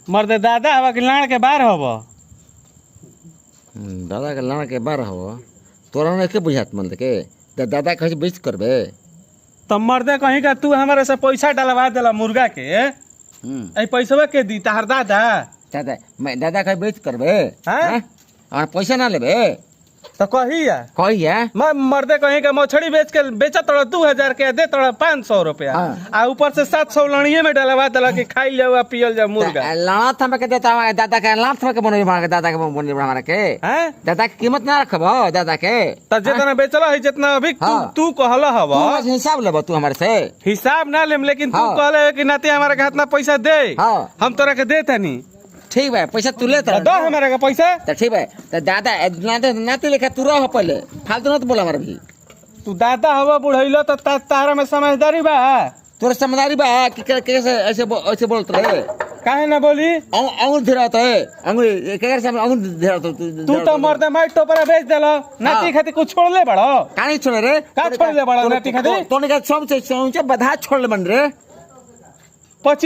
मर्द दादा हवा कि लाड़ के बार हव। दादा के लाना के बार हो तोरा नहीं के बुझात मन के त दादा कहे बेच करबे। तो मर्दे कहीं का तू हमारे से पैसा डलवा देला मुर्गा के, ए पैसवा के दी तहार दादा? दादा मैं दादा कहे बेच करबे। हैं? हैं? और पैसा ना लेबे तो कही है कही है। मैं मर्दे कहीं का मछली बेच के बेचा तोड़ा 2000 के दे तोड़ा 500 रुपया। हाँ। आ ऊपर से 700 लड़िए में डलवा देला कि खाई जाओ आ पियल जाओ मुर्गा। लाना थम के देता हमारे दादा के लाना थम के बनोई हमारे दादा के बनोई हमारे के। हैं? दादा के कीमत ना रखबो दादा के। तो जितना बेचला है जितना अभी तू हाँ। तू कहला हवा। तू बस हिसाब लेबो तू हमारे से। हिसाब ना लेम, लेकिन तू हाँ। कहले कि नाती हमारे के हाथ ना पैसा दे। हाँ। हम तोरा के दे तनी। ठीक बा पैसा तू ले तो दो हमारे के पैसा। तो ठीक बा तो दादा नाते नाते लेखा तू रह पहले फालतू मत बोला हमारे भी। तू दादा हवा बुढ़ैलो तो तारा में समझदारी बा। तोरा समझदारी बा कि कैसे ऐसे ऐसे बोलत रहे? काहे ना बोली? अंगुल धरात है अंगुल केकर सामने अंगुल धरात तू तो मर्द माई टोपरा बेच देलो नाती खातिर कुछ छोड़ले बड़ो। काहे छोड़े रे? का छोड़ले बड़ो नाती खातिर? तोने का सब से बधा छोड़ले बन रे। 25